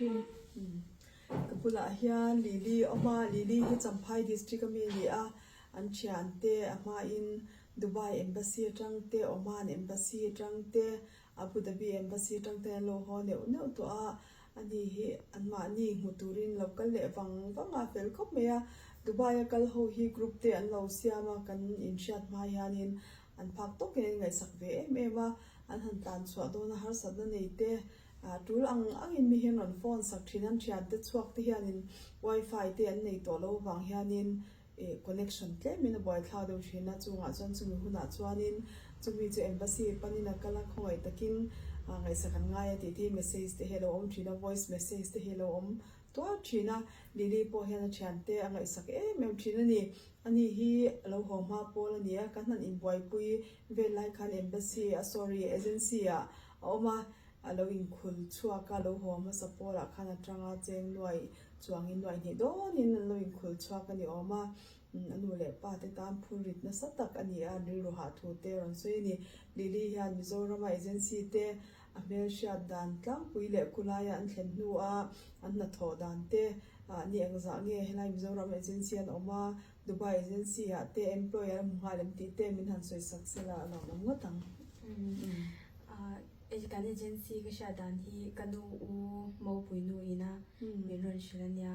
Ka bulah hian Lily a awm a, Lily hi Champhai district ami a ni a, an thiante a hmain Dubai Embassy atang te, Oman Embassy atang te, Abu Dhabi Embassy atang te an lo haw neuh neuh tawh a, ani hi anmahni hmu turin lo kal leh vang vang a fel khawp mai a, Dubai a kal ho hi group te an lo siam a, kan inhriat hma hianin an phak tawkin an ngaihsak ve em em a, an han tlan chhuah dawn a harsatna nei te. Tul ang angin mi hian rawn phone sak thin an thiante chhuak te hianin wifi te an nei tawh lo avang hianin ih connection tlemin a buaithlak deuh thin a, chungah chuan chumi hunah chuanin chumi chu embassy panin a kal a, khawngaih takin ngaihsak an ngai a tih te hi message te hi a lo awm thin a, voice message te hi a lo awm tuar thin a, Lily pawh hian a thiante a ngaihsak em em thin a ni. Ani hi a lo haw hma pawl a ni a, kan han inbuaipui vel lai khan embassy a sorry agency ah a awm a, A lo inkhul chhuak a, lo haw hmasa pawlah khan a tanga cheng nuai chuangin nuai hnih dawnin an lo inkhul chhuak a ni awm a, a nu leh pa te tan phur rit nasa tak a ni a, an rilru hah thu te a rawn sawi a ni. Lily hian Mizorama agency te a hmelhriat dan tlangpui leh khulaia an thlen hnua an hnathawh dan te ni engzah nge helai Mizoram agency an awm a, Dubai agency ah te employer a hmu nghal em tih te min han sawi sak sela a lawmawm ngawt ang. Kan agency ka hriat dan hi ka nu u Mopui nu ina min rawn hrilh a nia.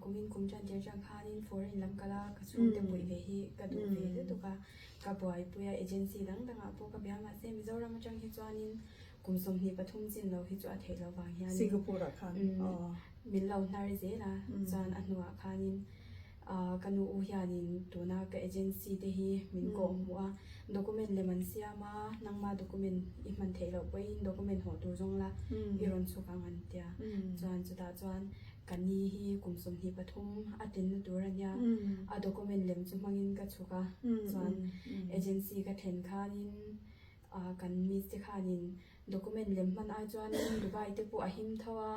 Kumin kum tan tir atang khanin foreign lam kal a ka chhungte puih ve hi ka duh ve lutuk a, ka buaipui a agency dang dangah pawh ka bia mahse Mizoram atang hi chuanin kum 23 chin lo hi chu a theih loh vang hianin min lo hnar zel a, chuan a hnuah khanin Ka nu u hianin tuna ka agency te hi min kawh hmuh a, document lem an siam a, nangma document i hman theih loh pawhin document hawh tur zawng la i rawn chhuk ang an tia. Chuan chutah chuan ka ni hi kum 23 a tlinna tur a nia, a document lem chu hmangin ka chhuk a, chuan agency ka thlen khanin kan miss te khanin Document lem hman ai chuanin Dubai te pawh a him tho a,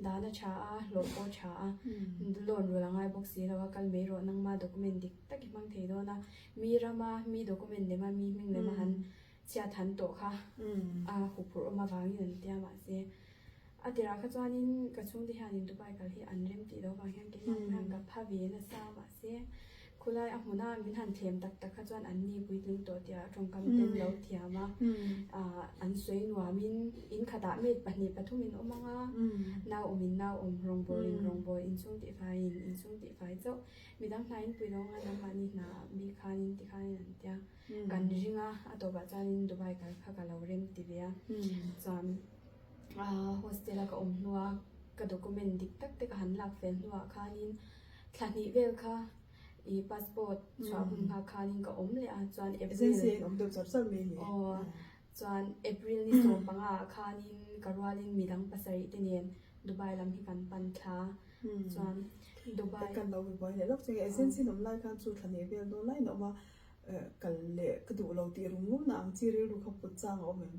dan a tha a, hlawh pawh a tha a, loan rul a ngai bawk si lo a, kal mai rawh nangma document dik tak i hmang thei dawn a, mi rama mi document lema mi hming lema han chhiat han tawh kha a huphurh awm avangin an tia mahse a tirah kha chuanin ka chhungte hianin Dubai kal hi an rem tih loh avang hian keimah pawh hian ka pha ve nasa mahse Khulai a hmuna min han thlem tak tak kha chuan an ni puitling tawh tia tawngkam ten lo thiam a, an sawi nuamin in khatah mate pahnih pathum in awm ang a, nau awmin nau awm, rawngbawlin rawngbâwl, inchhung tihfaiin inchhung tihfai chauh, midang hna in pui lo anga nangmahni hna bik khanin tikhanin an tia kan ring a, a tawpah chuanin Dubai kal kha ka lo rem ti ve a, chuan hostel a ka awm hnua ka document dik tak te ka han lak fel hnuah khanin. Thla hnih vel kha i passport chhuah hun nghak khanin ka awm leh a, chuan April. Agency in awm deuh char char mai ni. Aw, chuan April ni 15 ah khanin ka rualin midang pasarih te nen Dubai lam hi kan pan thla, chuan Dubai. Kan lo buai leh lawk che nge, agency in awm lai khan chu thla hnih vel dawn laiin a awm a, kal leh ka duh lo tih rum rum na ang chi rilru kha put chang a awm em?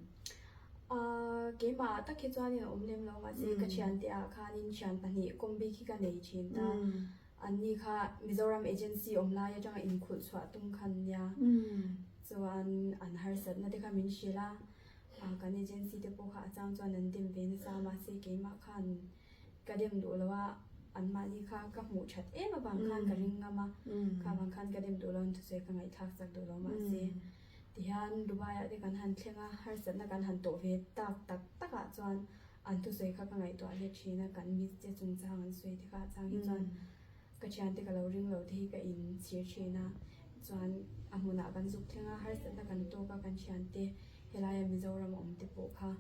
Ahh keimah tak hi chuanin a awm lem lo mahse ka thiante ah khanin thian pahnih kawng bik hi ka nei thin ta. Anni kha Mizoram agency awm lai atanga inkhulh chhuah tum khan nia. Chuan an harsatna te kha min hrilh a, kan agency te pawh kha a chang chuan an dem ve nasa mahse keimah khan Ka dem duh lo a, anmahni kha ka hmuh that em avang khan ka ring ngam a, kha avang khan ka dem duh lo an thusawi ka ngaihthlak chak duh lo mahse tihian Dubai ah te kan han thleng a, harsatna kan han tawh ve tak tak tak ah chuan an thusawi kha ka ngaihtuah let thin a, kan mi che chungchang an sawi te kha a chang hi chuan ka thiante ka lo ring lo te hi ka inchhir thin a, chuan a hmunah kan zuk thleng a, harsatna kan tawk a kan thiante helaia Mizoram a awm te pawh kha.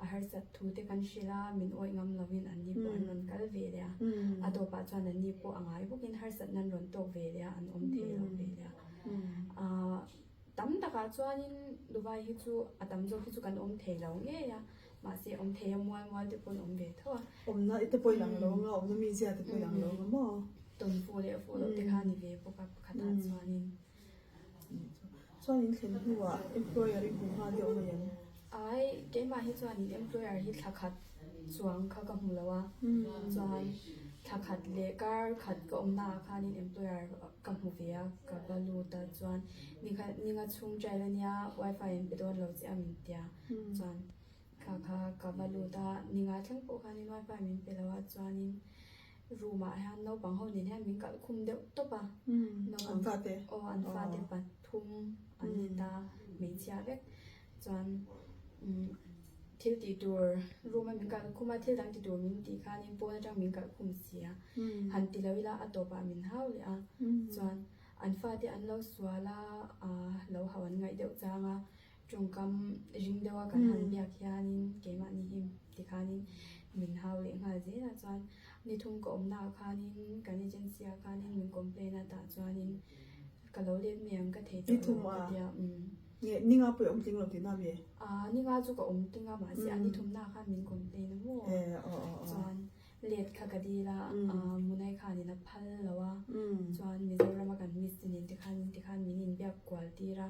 A harsat thu te kan hrilh a, min awih ngam lovin anni pawh an rawn kal ve leh a. A tawpah chuan anni pawh a ngai bawkin harsatna an rawn tawk ve leh a, an awm thei lo ve leh a. Aaa tam takah chuanin Dubai hi chu a tam zawk hi chu kan awm thei lo ngei a, mahse awm thei a mual mual te pawh an awm ve tho a. Awmna te pawh inang lo anga, awmna mizia te pawh inang lo anga maw? Tawn fuh leh fuh loh te kha a ni ve bawk a pakhatah chuanin. Chuan in thlen hnuah employer i hmu nghal deuh mai em? Ai, keimah hi chuan in employer hi thla khat chuang kha ka hmu lo a, chuan thla khat leh kar khat ka awmna ah khan in employer ka hmu ve a, ka va lut a, chuan ni khat ni nga chhung trial ania wifi an pe dawn lo che a min tia, chuan. Kha kha ka va lut a, ninga thleng pawh khanin wifi min pe lo a, chuanin room ah hian naupang ho nen hian min kalh khum deuh tawp a. An fate? Aw an fate pathum an ni ta, hmeichhia vek. Chuan thil tih tur room a min kalh khum a, thil dang ti tur min tih khanin pawn atang min kalh khum si a, han ti lo ila a tawpah min hau leh a, chuan an fate an lo sual a, lo hau an ngaih deuh chang a, tawngkam ring deuh a kan han biak hianin keimahni hi tikhanin min hau leh nghal zel a, chuan ni thum ka awmna ah khanin kan agency ah khanin min complain a tah chuanin ka lo let mai ang ka thei tawh lo ka tia. Nge ninga pawh i awm tling lo tihna mi? Aa ninga chu ka awm tling a mahse a ni thumna khan min complain a maw? Chuan let kha ka dil a Munai khanin a phal lo a chuan Mizoram a kan miss te nen te khanin tikhan min inbiak kual tir a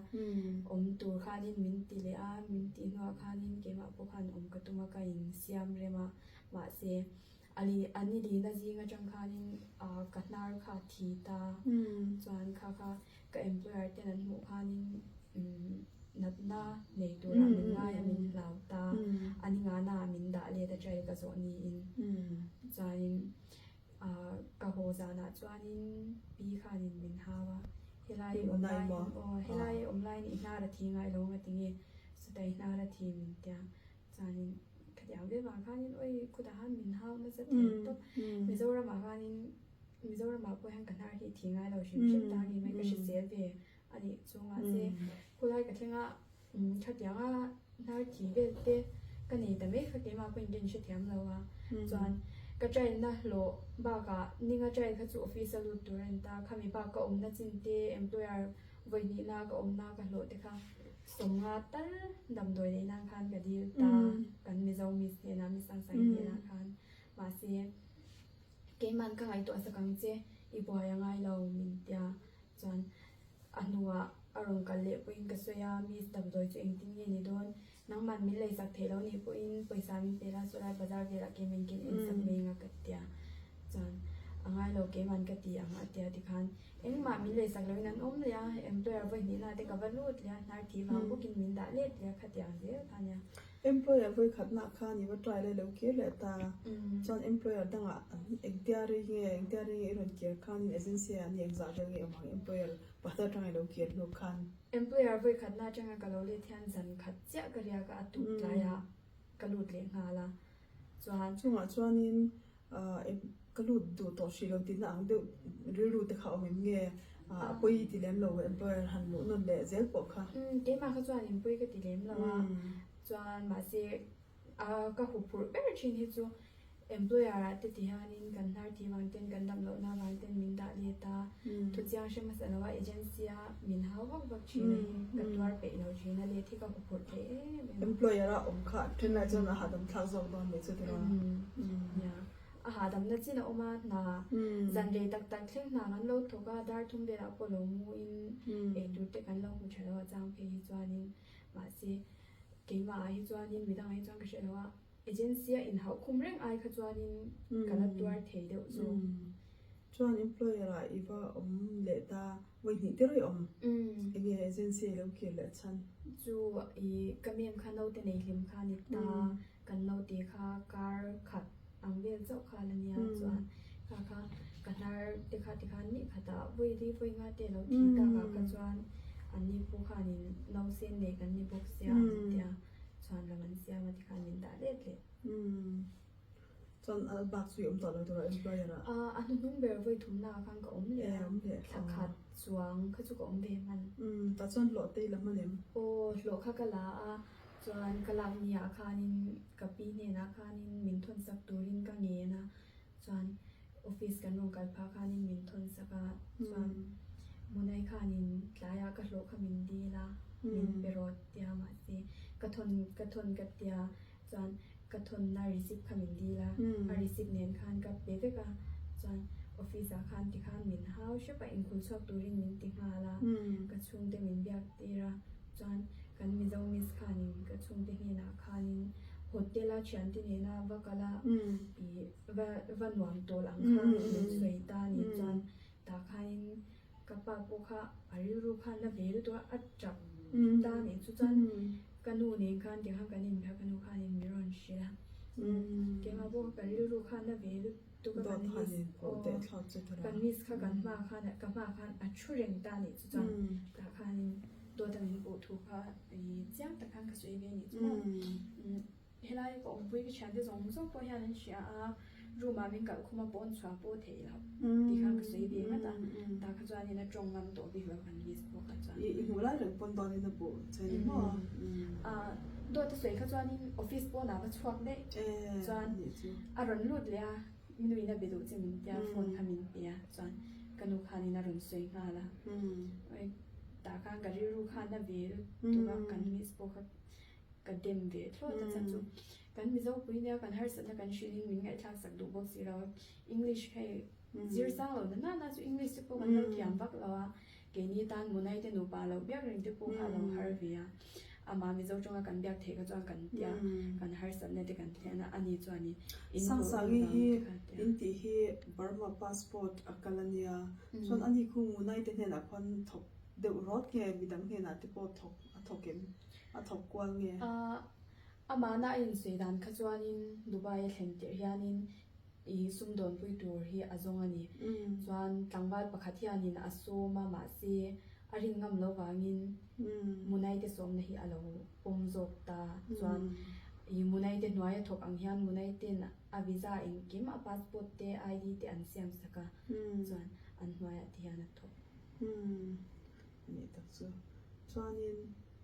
awm tur khanin min ti leh a min tih hnuah khanin keimah pawh khan awm ka tum a ka insiam rem a mahse Ali a ni lina zing atang khanin ka hnar kha a thi ta chuan kha kha ka employer ten an hmuh khanin natna nei turah min ngai a min hlau ta a ni ngana ah min dah let a try ka zawh niin chuanin ka haw zanah chuanin pi khanin min hau a helai awm laiin aw helai awm laiin i hnar a thi ngai lo ang a ti nge chutah i hnar a thi min tia Chuanin khatiang ve vang khanin awi khutah khan min hau nasa thei tawp. Mizoramah khanin Mizoramah pawh hian ka hnar hi thi ngai lo hrim hrim ta ni mai ka hrisel ve a nih chu mahse khulai ka thleng a khatianga hnar thi vel te ka nei ta mai kha keimah pawhin ka inhrethiam lo a chuan ka train na hlawh bakah ninga train kha chu office a lut tur a ni ta khami bak ka awmna chin te employer vawi hnihna ka awmna ka hlawh te kha Sawmnga tal damdawi leh nan khan ka dil ta kan Mizo Miss hnenah Miss Angsai hnenah khan mahse keiman ka ngaihtuah sak ang che i buai a ngai lo min tia chuan a hnuah a rawn kal leh pawhin ka sawi a Miss damdawi chu engtin nge ni dawn nangman min lei sak theih lo nih pawhin pawisa min pe la saw lai bazar velah keiman ken en sak mai anga ka tia chuan a ngai lo keiman ka ti ang a tia tikhan Engmah min leisak loin an awm leh a, employer vawi hnihna te ka va lut leh a, hnar thi vang bawkin min dah let leh a, khatiang zel kha nia. Employer vawi khatna khan i va try leh lo kir leh ta, chuan employer dangah engtia rei nge engtia rei nge i rawn kir khanin agency ah ni engzah vel nge awm ang employer pakhat atanga i lo kir hnu khan. Employer vawi khatna atanga ka lo let hian zan khat chiah ka riak a, a tuk tlaiah ka lut leh nghal a, chuan. Chungah chuanin Ka lut duh tawh hrih lo tihna ang deuh rilru te kha awm em nge a pawi ti lem lo employer han luh nawn leh zel pawh kha. Keimah kha chuan in pawi ka ti lem lo a, chuan mahse ka huphurh ber thin hi chu employer ah te ti hianin kan hnar tih vang ten kan dam lohna avang ten min dah let a, thuchiang hre hmasa lo a agency a min hau vak vak thin a hi ka tuar peih lo thin a, let hi ka huphurh thei em em a. Employer a awm kha then lai chuan a hahdam thlak zawk dawn mai chu tiraw? Nia, a hahdamna chin a awm a, hna zan rei tak tak thleng hna kan lo thawk a, dar thum velah pawh lo mu in eitur te kan lo hmu tha lo a chang phei hi chuanin mahse keimah ah hi chuanin midangah hi chuan ka hre lo a, agency a inhauh khum reng ai kha chuanin ka la tuar thei deuh zawk. Chuan employer ah i va awm leh ta, vawi hnih te rawih awm enge agency a lo kir leh chhan? Chu i ka mem kha naute nei hlim kha ni ta, kan naute kha kar khat ang vel chauh kha la nia chuan kha kha ka hnar te kha tikhan ni khatah vawi li vawi nga te lo thi takah kha chuan an ni pu khanin nausen nei kan ni bawk sia an tia chuan lam an siam a tikhan min dah let leh. Chuan a bak chu i awm tawh lo tur a employer ah? A hnuhnung ber vawi thumna ah khan ka awm leh a, thla khat chuang kha chu ka awm ve hman. Tah chuan hlawh te i la hman em? Aw, hlawh kha ka la a, chuan ka lak ni ah khanin ka pi hnenah khanin min thawn sak turin ka ngen a, chuan office kan rawn kal phah khanin min thawn sak a, chuan Munai khanin tlaiah ka hlawh kha min dil a, min pe rawt tia mahse ka thawn ka thawn ka tia Chuan ka thawnna receipt kha min dil a, a receipt nen khan ka pe vek a, chuan office ah khan tikhan min hau hrep a, inkhul chhuak turin min ti nghal a, ka chhungte min biak tir a, chuan kan Mizo miss khanin ka chhungte hnenah khanin hotel a thiante nena va kal a ih va va nuam tawl ang kha min sawi ta a ni, chuan tah khanin ka pa pawh kha a rilru khan la ve lutuk a, a tap ta a nih chu chuan. Ka nu nen khan tikhan kan inbia ka nu khanin min rawn hrilh a. Keimah pawh kha ka rilru khan a ve lutuk a kan miss aw kan miss kha kan hmaah khan ka hmaah khan a thu reng ta anih chu chuan tah khanin dawt a min puh thu kha chiang tak khan ka sawi ve anih chu maw. Helai ka awmpui ka thiante zawng zawng pawh hian an hria a, room ah min kalh khum a pawn chhuah pawh theih loh tih khan ka sawi ve ngat a, tah kha chuanin a tawng ngam tawh bik lo kan miss pawh kha chuan. I hmuh lai reng pawn dawt in a puh che ni maw? Ah dawt a sawi kha chuanin office pawnah va chhuak daih chuan a rawn lut leh a, nu in a be duh che min tia phone kha min pe a chuan ka nu khanin a rawn sawi nghal a, tah khan ka rilru khan a ve lutuk a kan miss pawh kha. Ka dem ve thlawt a chhan chu kan Mizo pui nia kan harsatna kan hrilhin min ngaihthlak sak duh bawk si lo. English hei zir sang lo na na na chu English te pawh kan lo thiam vak lo a, keini tan Munai te nupa lo biak reng te pawh kha a lo har ve a. Amah Mizo tawnga kan biak theih kha chuan kan tia kan harsatna te kan thlen a, ani chuanin in pawh Sangsangi hi in tih hi Burma passport a kal a nia, chuan ani khu Munai te hnenah khuan thawk deuh rawt nge midang hnenah te pawh thawk a thawk em? A thawk kual nge? Amahna a insawi dan kha chuanin Dubai a thlen tirh hianin i sumdawnpui tur hi a zawng a ni. Chuan tlangval pakhat hianin a sawm a, mahse a rin ngam lo vangin Munai te sawmna hi a lo pawm zawk ta. Chuan i Munai te hnuai a thawk ang hian Munai ten a visa engkim a passport te ID te an siam sak a, chuan an hnuaiah te hian a thawk. Anih tak chu. Chuanin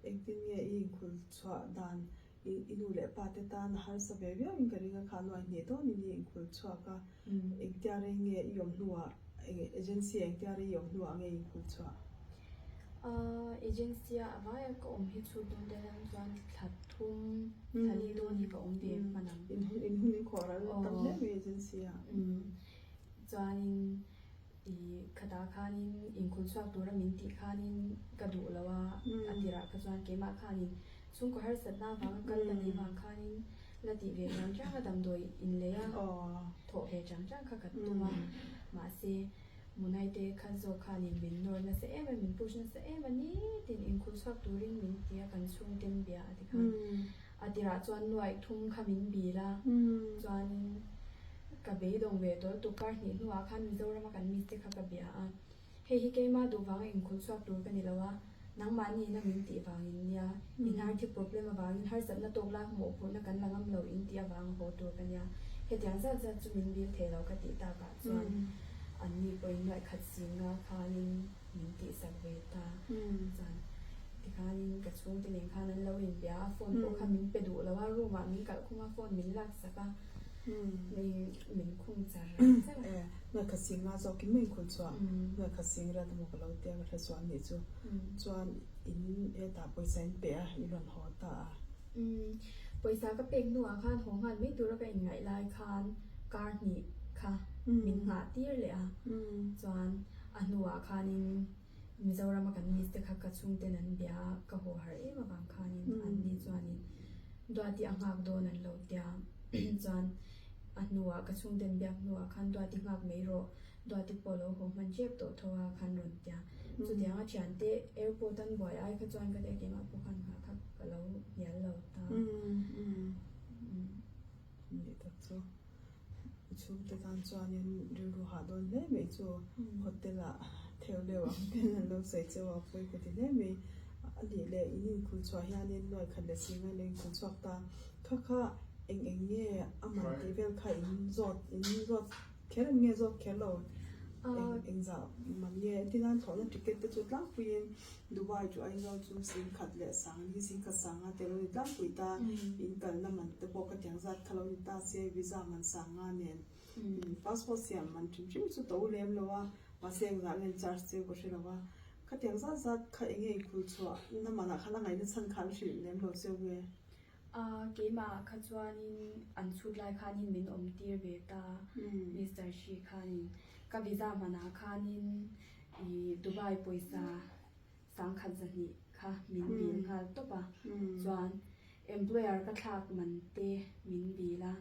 engtin nge i inkhul chhuah dan i i nu leh pa te tan a harsa ve viau in ka ring a, kha nuai hnih dawnin i inkhul chhuak a, engtia rei nge i awm hnuah agency ah engtia rei i awm hnuah nge i inkhul chhuah? Agency a avaia ka awm hi chhut dawn te hian chuan thla thum thla li dawn hi ka awm ve hman ang. In hun in hun in khawh ral tam hle mai agency ah. Chuanin I khatah khanin inkhul chhuak tura min tih khanin ka duh lo a, a tirah kha chuan keimah khanin chhungkaw harsatna avanga kal ka nih vang khanin la tih ve chang chang a, damdawi inlei a thawh ve chang chang kha ka tum a, mahse Munaite kha zawk khanin min nawr nasa em a, min push nasa em a, nitin inkhul chhuak turin min ti a, kan chhungten bia a ti khan a tirah chuan nuaih thum kha min bil a, chuanin. Ka beidawng ve tawh lutuk kar hnih hnuah khan Mizorama kan miss te kha ka bia a, hei hi keima duh vanga inkhul chhuak tur ka ni lo a, nangmahni ina min tih vangin nia, in harthi problem avangin harsatna tawk lak mawhphurhna kan la ngam lo in tih avanga haw tur ka nia, hetiang zat zat chu min bil thei lo ka tih takah chuan anni pawhin nuaih khat singa khanin min tihsak ve ta chuan tikhanin ka chhungte nen khan an lo inbia a, phone pawh kha min pe duh lo a, room ah min kalh khum a, phone min laksak a. Min khung char char a. E, ngaihkhat sing nga zawk in min khul chhuah. Ngaihkhat sing riat emaw ka lo tia ka hre chuan nih chu. Chuan in hetah pawisa in pe a, i rawn haw ta a. Pawisa ka pek hnuah khan haw nghal mai tura ka inngaih lai khan kar hnih kha min nghah tir leh a. Chuan a hnuah khanin Mizorama kan miss te kha ka chhungten an bia a, ka haw harh em avang khanin anni chuanin Duati a nghak dawn an lo tia. Chuan a hnuah ka chhungten biak hnuah khan Duati nghak mai rawh, Duati pawh lo haw hman tep tawh tho a khan rawn tia. Chutianga thiante airport an buai ai kha chuan ka tia keimah pawh khan nghah kha ka lo hnial lo ta. Ni tak chu i chhungte tan chuanin rilru hah dawn hle mai chu hotel ah theu leu ang ten an lo sawi cheu a pawi ka ti hle mai. A nih leh in inkhul chhuah hianin nuai khat leh singa lo inkhul chhuak ta kha kha eng eng nge a man tih vel kha in zawt in zawt kher ang nge zawt kher lo eng eng zah man nge tinan thlawhna ticket te chu tlangpuiin Dubai chu Aizawl chu singkhat leh sang ni singkhat sanga te lo ni tlangpui ta in kalna man te pawh ka tiang zat kha lo ni ta se visa man sanga nen passport siam man hrim hrim chu to lem lo a mahse engzah nge an charge cheu ka hre lo a kha tiang zat zat kha eng nge inkhul chhuah na manah khan a ngaihna chhan kha an hrilh lem lo cheu nge. Keimah kha chuanin an chhut lai khanin min awm tir ve ta Mister Shi khanin ka visa manah khanin I Dubai pawisa sangkhat zahnih kha min bil nghal tawp a, chuan employer ka thlak man te min bil a,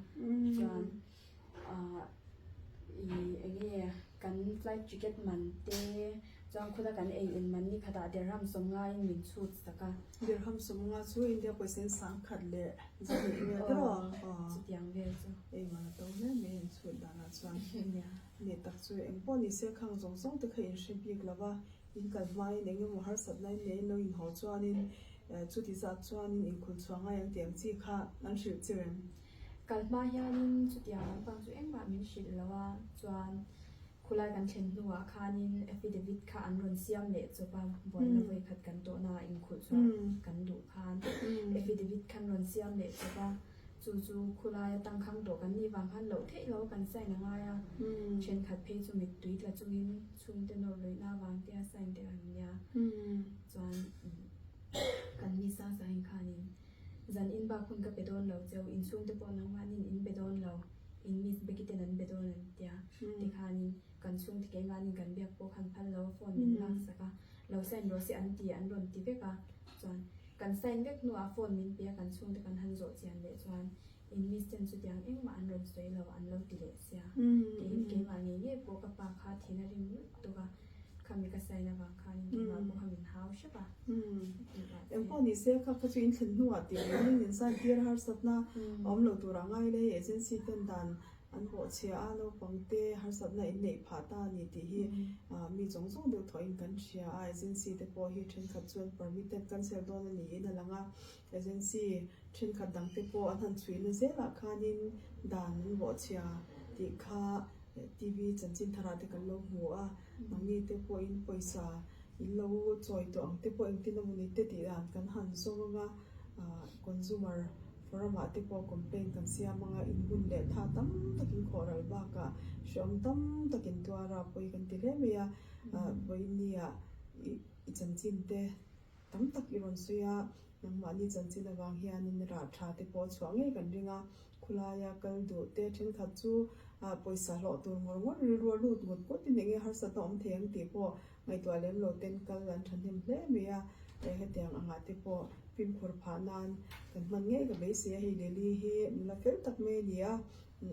chuan i eng nge kan flight ticket man te. Chuan khula kan ei in man ni khatah dirham 50 in min chhut sak a. Dirham 50 chu India pawisa in 10,000 leh 200 vel te rawh. Aw, chutiang vel chu. Ei man a to hle mai an chhut danah chuan. Nia. Ni tak chu eng pawh ni se khang zawng zawng te kha in hre bik lo va, in kal hmain eng emaw harsatna in nei in lo inhaw chuanin chuti zat chuanin inkhul chhuah ngai ang tih ang chi kha an hrilh che reng. Kal hma hianin chutiang lampang chu engmah min hrilh lo a, chuan khulai kan thlen hnuah khanin affidavit kha an rawn siam leh chawp a, buaina vawikhat kan tawhnaah inkhulh chhuah kan duh khan affidavit kha an rawn siam leh chawp a. Chu chu khulai a tangkhang tawh kan nih vang khan loh theih lo kan sign a ngai a, thenkhat phei chu mittui tla chungin chhungte nawrh luihna avang te a sign te an nia. Chuan kan mi sang sang in khanin zan in bak hun ka pe dawn lo cheu, inchhungte pawh nangmahnin in be dawn lo, in miss Becky ten an be dawn an tia. Tikhanin kan chhungte keimahnin kan biak pawh khan phal lo a phone min laksak a, lo sign rawh se an ti an rawn ti vek a, chuan Kan sign vek hnuah phone min pe a kan chhungte kan han zawh chian leh chuan in miss ten chutiang engmah an rawn sawi lo an lo ti leh sia. Keiin keimah ngei ngei pawh ka pa kha thin a rim lutuk a, khami ka sign avang khanin keimah pawh kha min hau hrep a. Engpawh ni se kha kha chu in thlen hnuah tih leh in sign tir harsatna a awm lo tur a ngai le agency ten dan An bawhchhia a, naupangte harsatna in neih phah ta a ni tih hi mi zawng zawng deuh thawhin kan hria a, agency te pawh hi thenkhat chuan permit te an cancel dawn a niin a lang a, agency thenkhat dang te pawh an han chhuihna zelah khanin dan an bawhchhia tih kha TV chanchin tharah te kan lo hmu a, nangni te pawhin pawisa in lo chawi tawh ang te pawh engtin emaw ni te tih dan kan han zawng ang a, consumer Forum-ah te pawh complaint kan siam anga in hun leh tha tam takin khawh ral bakah hreawm tam takin tuar a pawi kan ti hle mai a, vawinia i chanchin te tam tak i rawn sawi a, nangmahni chanchin avang hianin rah tha te pawh a chhuah ngei kan ring a, khulaia kal duh te thenkhat chu pawisa hlawh tur ngawr ngawr rilru a lut ngut ngut in enge harsatna awm thei ang tih pawh Ngaihtuah lem lo ten kal an thahnem hle mai a, hetiang angah te pawh fimkhur phah nan kan hman ngei ka beisei a, hei Lily hi nula fel tak mai a ni a,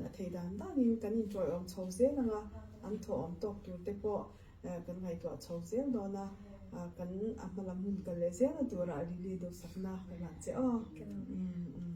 a thei dan danin kan inṭawiawm chho zel ang a, an thawhawm tawk tur te pawh kan ngaihtuah chho zel dawn a, kan a hma lam hun kal leh zelna turah Lily duhsakna ka hlan che aw.